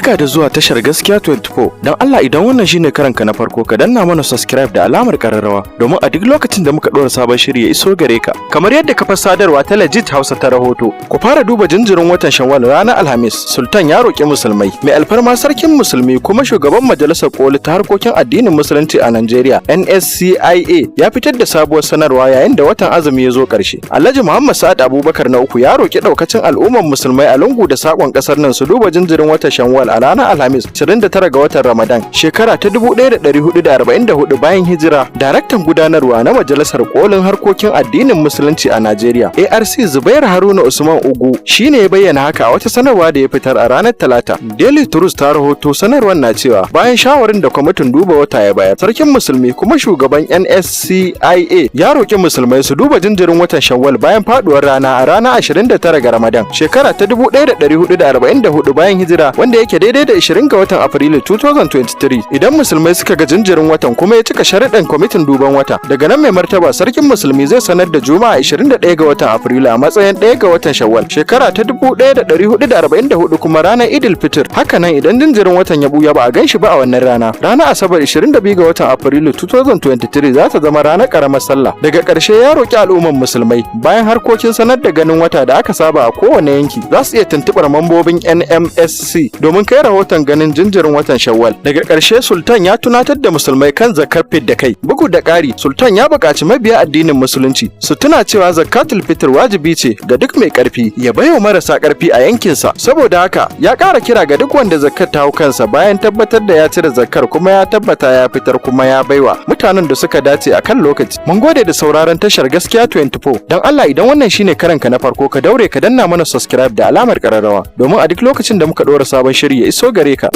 Barka da zuwa tashar Gaskiya 24. Don Allah, idan wannan shine karanka na farko, ka danna mana subscribe da alamar kararrawa domin a duk lokacin da muka ɗora sabon shiri ya iso gare ka. Kamar yadda kafar sadarwa ta Legit Hausa ta rahoto, ku fara duba jinjirin watan Shawwal ranar Alhamis. Sultan ya roƙi musulmai. Mai alfarma Sarkin Musulmi kuma shugaban Majalisar Koli ta harkokin addinin Musulunci a Najeriya, NSCIA, ya fitar da sabuwar sanarwa yayin da watan azumi ya zo ƙarshe. Alhaji Muhammad Sa'ad Abubakar na uku ya roƙi ɗaukacin al'ummar musulmai a lungu da saƙon ƙasar nan su duba jinjirin watan Shawwal a ranar Alhamis 29 ga watan Ramadan shekara ta 1444 bayan hijira. Daraktan gudanarwa na Majalisar Kolin harkokin addinin Musulunci a Najeriya, ARC Zubair Haruna Usman Ugu, shine ya bayyana haka a wata sanarwa da ya fitar a ranar Talata. Daily Trust ta rahoto sanarwar na cewa bayan shawarin da kwamitin duba wata ya bayar, Sarkin Musulmi kuma shugaban NSCIA ya roƙi musulmai su duba jinjirin watan Shawwal bayan faduwar rana a ranar 29 ga Ramadan shekara ta 1444 bayan hijira, wanda yake daidai da 20 ga watan Afrilu 2023. Idan musulmai suka ga jinjirin watan kuma ya cika sharuɗan kwamitin duban wata, daga nan mai martaba Sarkin Musulmi zai sanar da Juma'a 21 ga watan Afrilu a matsayin 1 ga watan Shawwal shekara ta 1444 kuma ranar Idil Fitr. Hakanan idan jinjirin watan ya buya ba a ganshi ba a wannan rana, ranar Asabar 22 ga watan Afrilu 2023 za ta zama ranar karamar sallah. Daga ƙarshe ya roƙi al'umman musulmai, bayan harkokin sanar da ganin wata da aka saba a kowane yanki, za su iya tuntuɓar mambobin NMSC domin kai rahoton ganin jinjirin watan Shawwal. Daga ƙarshe Sultan ya tunatar da musulmai kan zakar da kai. Bugu da ƙari, Sultan ya buƙaci mabiya addinin Musulunci su tuna cewa zakatul fitr wajibi ce ga duk mai ƙarfi ya baiwa marasa ƙarfi a yankinsa. Saboda haka ya ƙara kira ga duk wanda zakkar ta hau kansa, bayan tabbatar da ya cire zakkar kuma ya tabbata ya fitar kuma ya baiwa mutanen da suka dace a kan lokaci. Mun gode da sauraron tashar Gaskiya 24. Don Allah, idan wannan shine karanka na farko, ka daure ka danna mana subscribe da alamar kararrawa domin a duk lokacin da muka ɗora sabon shiri ya iso gare ka.